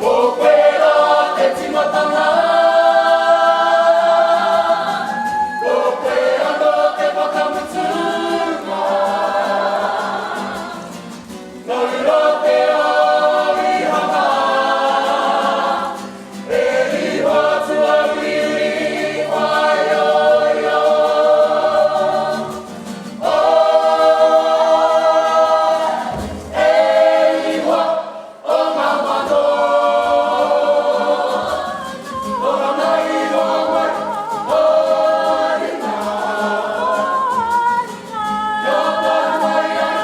Ko koe rā te tīmatanga. Ko koe anō te whakamutunga. Nōu rā te ao i hanga. E iho tuauriuri whaioio. Oh, e iho o ngā mano. Oranga iho mai o ringa. Kia paru mai ai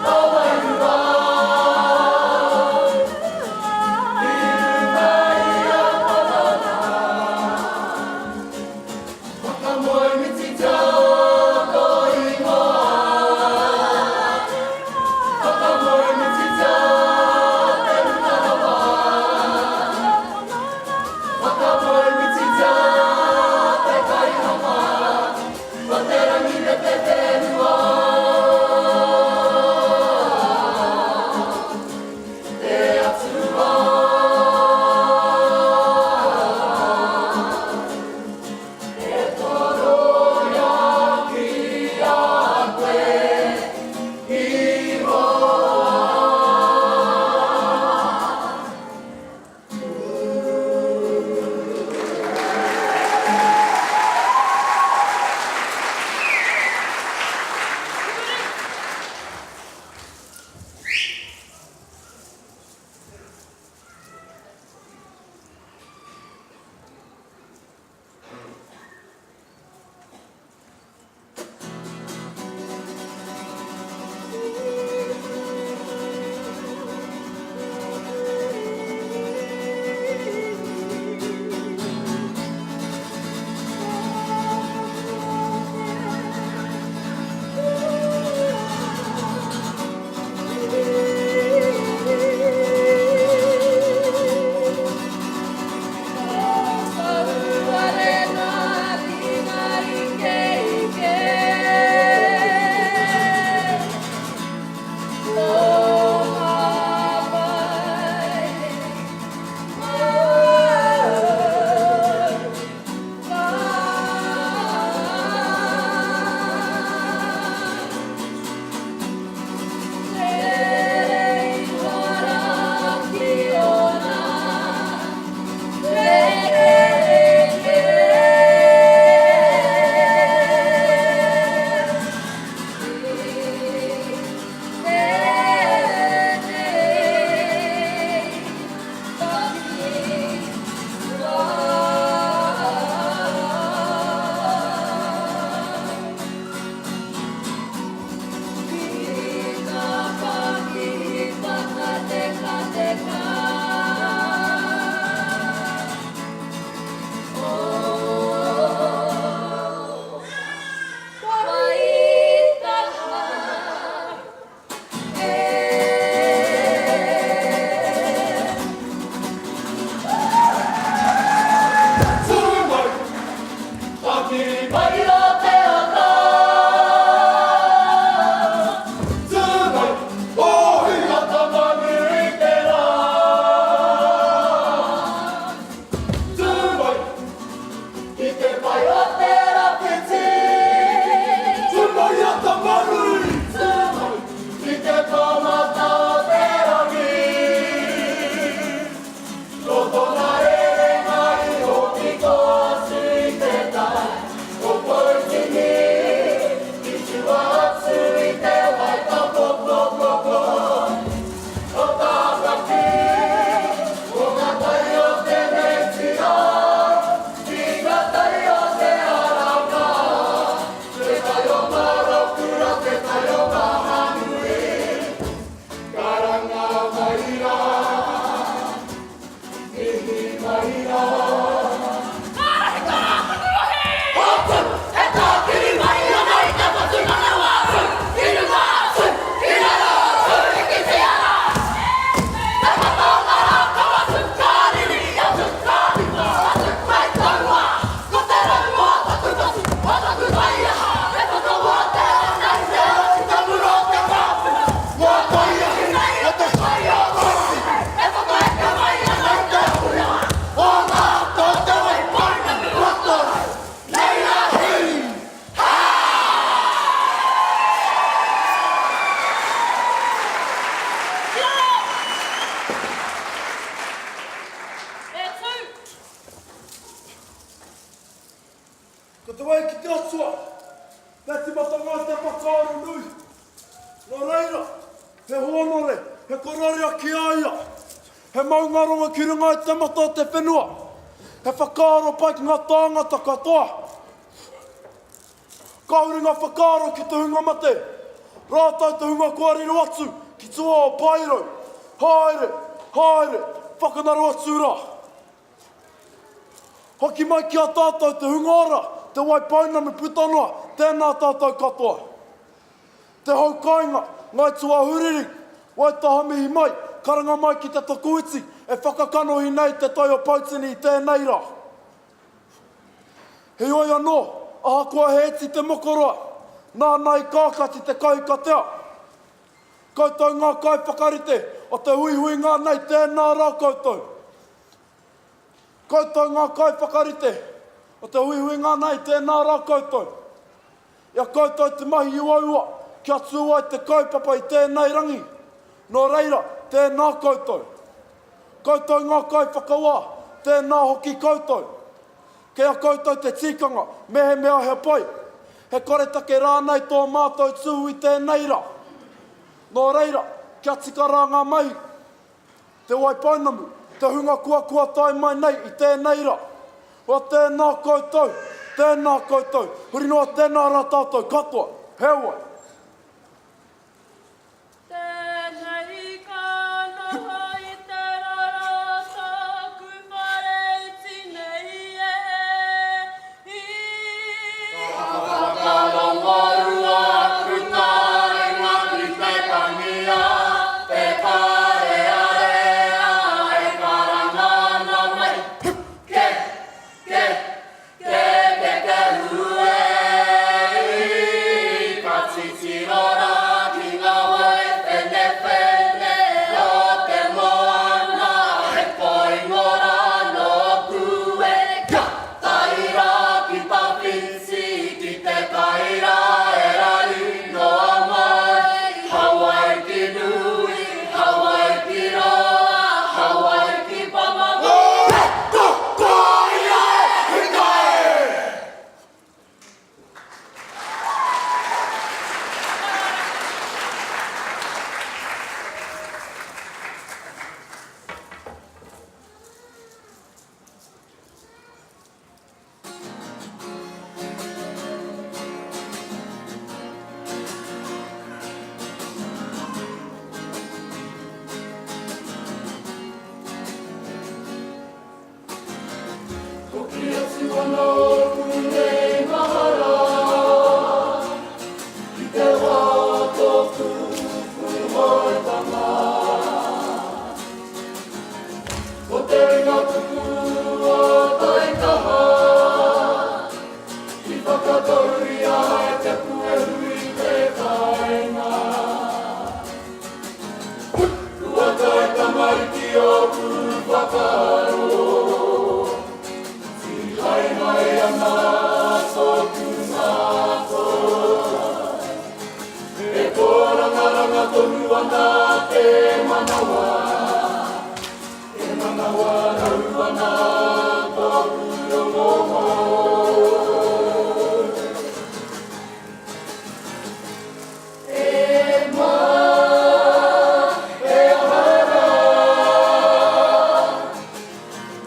tō wairua. I runga i a Panana. Whakamoemititia tō ingoa. Whakamoemititia te hunga rawa. Whakamoemititia te kaihanga o te rangi me te whenua. Te Atua. E toroia ki a koe, Ihowa. Tū mai, tākiri mai rā te ata. Tū mai, ōhia Tamanui te rā. Tū mai, ki te pae o te rawhiti. Tū mai a Tamanui. Tū mai, ki te taumata o te rangi. Nō tōna rerenga iho ki tō atu i te tai, ko Poutini, i tua atu i te wai tapopopoko. Ko Tāwhaki, ko ngā tai o tēnei tira, ki ngā tai o te Aranga, te tai o Marokura, te tai o Mahanui. Karanga mai rā, mihi mai rā. Ārahi tō rātou rohe! Hotu! E tākiri mai ana i te whatumanawa atu, ki runga atu, ki raro atu, pikitia rā! Te mata o ngā rākau atu, ka riri atu, ka rima atu, hei tauā! Ko te raumoa taku patu, o taku taiaha, e whakawātea ana i te ao ki te mura o te kāpura. Ngā taiahi o te kai a Waiti. E whakaeke mai ana i te. Ko te wai ki te Atua, te timatanga o te whakaaro nui. Nō reira, he hōnore, he kororia ki a ia, he maungarongo ki runga i te mata o te whenua, he whakaaro pai ki ngā tāngata katoa. Ka huri ngā whakaaro ki te hunga mate, rātou te hunga kua riro atu ki tua o Paerau. Haere, haere, whakanaro atu rā. Hoki mai ki a tātou te hunga ora, te Waipounamu puta noa, tēnā tātou katoa. Te hau kāinga, Ngāi Tūāhuriri, Waitaha mihi mai, karanga mai ki te tokoiti e whakakanohi nei te tai o Poutini i tēnei rā. Heoi anō, ahakoa he iti te mokoroa, nāna i kākati te kahikatea. Koutou ngā kaiwhakarite o te huihuinga nei tēnā rā koutou. Koutou ngā kaiwhakarite o te huihuinga nei tēnā rā koutou. I a koutou te mahi uaua kia tū ai te kaupapa i tēnei rangi. Nō reira, tēnā koutou. Koutou ngā kaiwhakawā, tēnā hoki koutou. Kei a koutou te tikanga, mehemea he pai, he koretake rānei tō mātou tū i tēnei rā. Nō reira, kia tika rā ngā mahi. Te Waipounamu, te hunga kua kua tae mai nei i tēnei rā. Kua tēnā koutou, tēnā koutou, huri noa tēnā rā tātou katoa. Heoi. Tēnei ka noho i te roro tōku whare iti nei e i. Ka whakarongo aku taringa ki te tangi a te kārearea e karanga ana mai. Ke, ke, ke, ke te hue i ka titiro rā ki ngā wai whenewhene o te moana he kōingo rā nōku e kia tae rā ki tawhiti ki te kai rā e rari noa mai Hawaiki nui, Hawaiki roa, Hawaiki pamamao. Hoki atu ana ōku nei mahara Ki te wā o tōku pūhoetanga Ko te ringa tuku o Taikaha I whakatauria e te puehu i te kāinga Kua tae tamariki ōku whakaaro, Tīhaehae ana tōku ngākau. E kōrangaranga tonu ana te manawa, E manawa rau ana tōku rongo hou. E ma, e aha rā?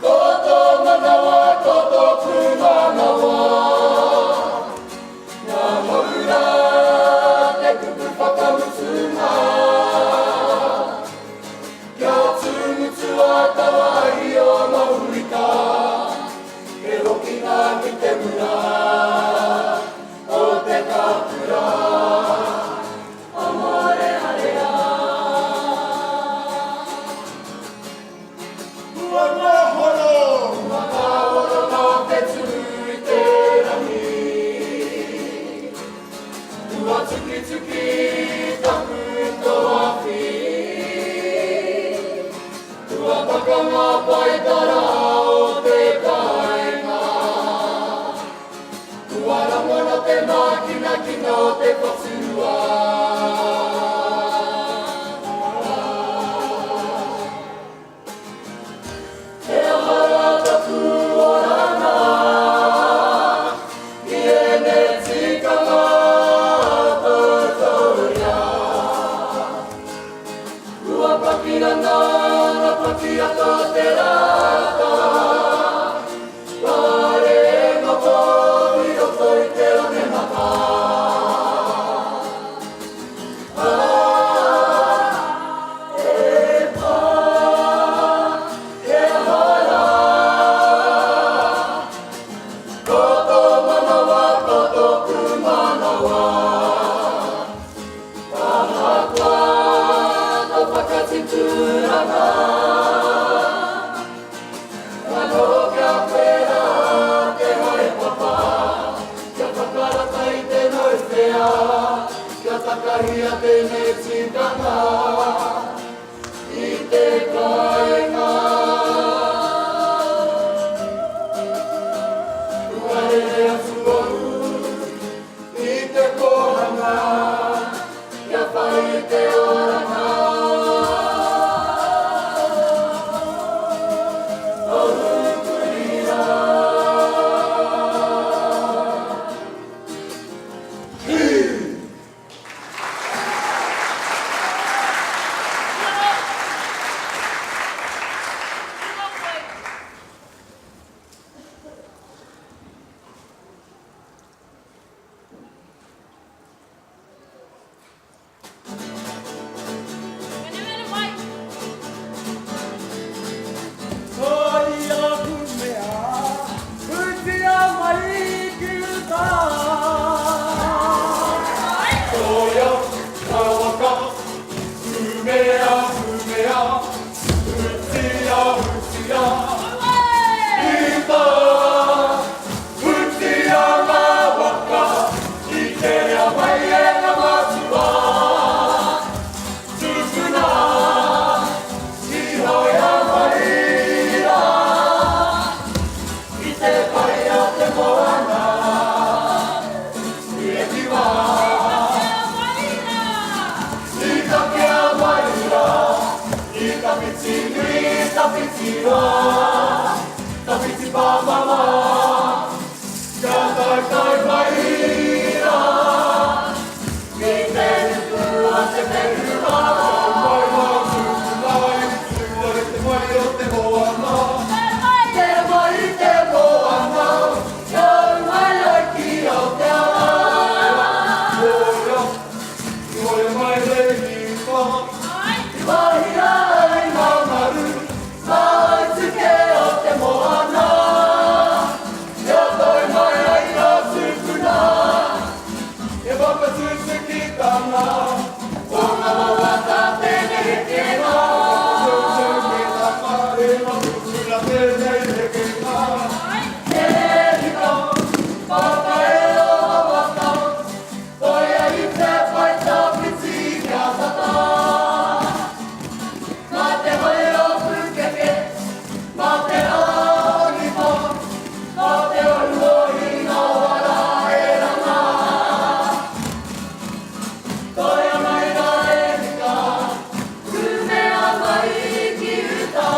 Ko tō manawa, ko tōku manawa. Ngā hau rā, te kupu whakamutunga. Kia tūmutua taua i ō maurika, He hokinga ki te mura. O te kāpura o Mōrearea. Kua ngahoro! Kua ngahoro nā te tū i te rangi. Kua tukituki taku toawhi. Kua taka ngā paetara o te kāinga. Kua rangona te mākinakina o te whatua. He aha rā taku oranga i Wenuwenu mai. Ko ia kumea, utia mai ki uta. Toia ka waka, kumea, kumea, utia, utia. Uta, utia ngā waka, i tea mai e ngā matua. Tupuna, i hoea mai rā, i te pai o te moana, i e kiwa. I takea mai rā, i tawhiti nui, tawhiti roa, tawhiti pāmama, kia taetae mai rā, ki te nuku o te whenua. Mai ngā tūpuna i tua i te mai o te moana. Te mai te moana, kia ū mai ai ki Aotearoa. Hoea, i hoea mai rei hipa. I wāhia ai ngā ngaru, ngā aituke o te moana. Kia tae mai ai ngā tūpuna, e whakatutukitanga o ngā wawata tēnei hekenga. E ngā tūpuna tēnei hekenga. E hika, whakaea wawata, toia i te pae tawhiti kia tata. Mā te wai o Pūkeke, mā te āniwha, mā te aru o Hinawara e ranga. Toia mai rā e hika, kumea mai ki uta.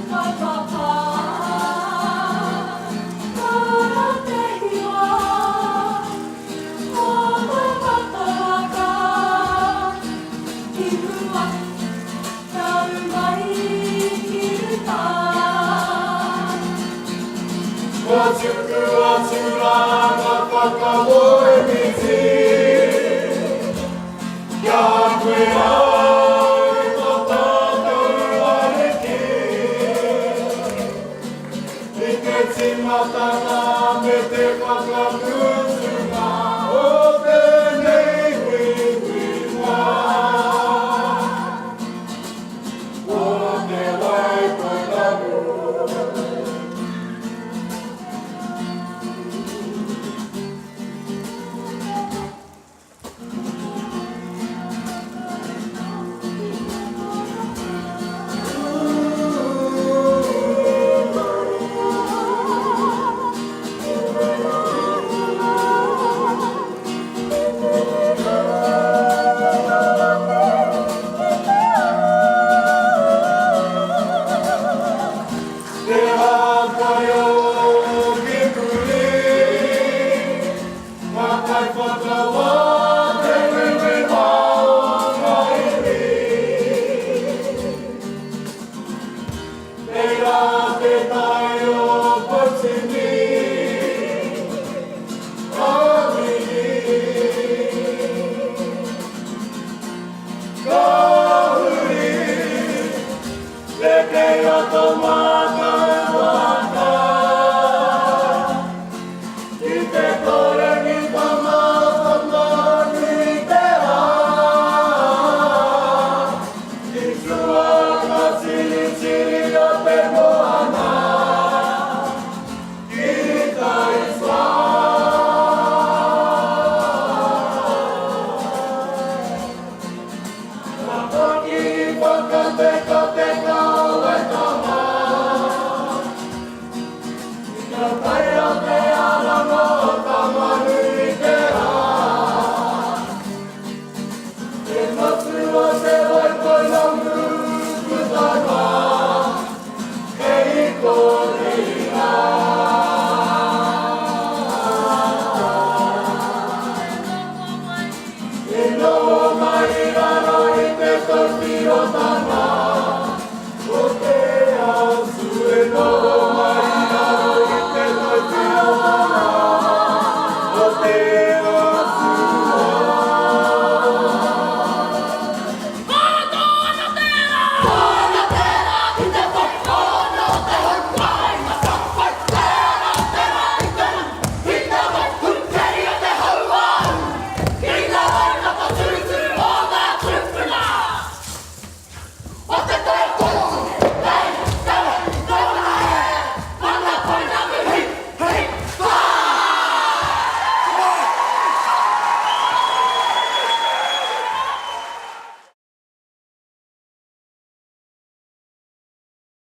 Kaupapa Kara te hiwa O te mataraka Ki mua Tau mai ki uta. Kua tuku atu rā ngā whakamoemiti Ki a koe au tō tātou Ariki. I te tīmatanga me te whakamutunga o tēnei huihuinga. Ko te wai pounamu. Te hāpai o Kikuri, ngā kaiwhakawā te wiwi o ngā iwi. Tērā te tai o Poutini, ka mihi. Ka huri te kei o tō.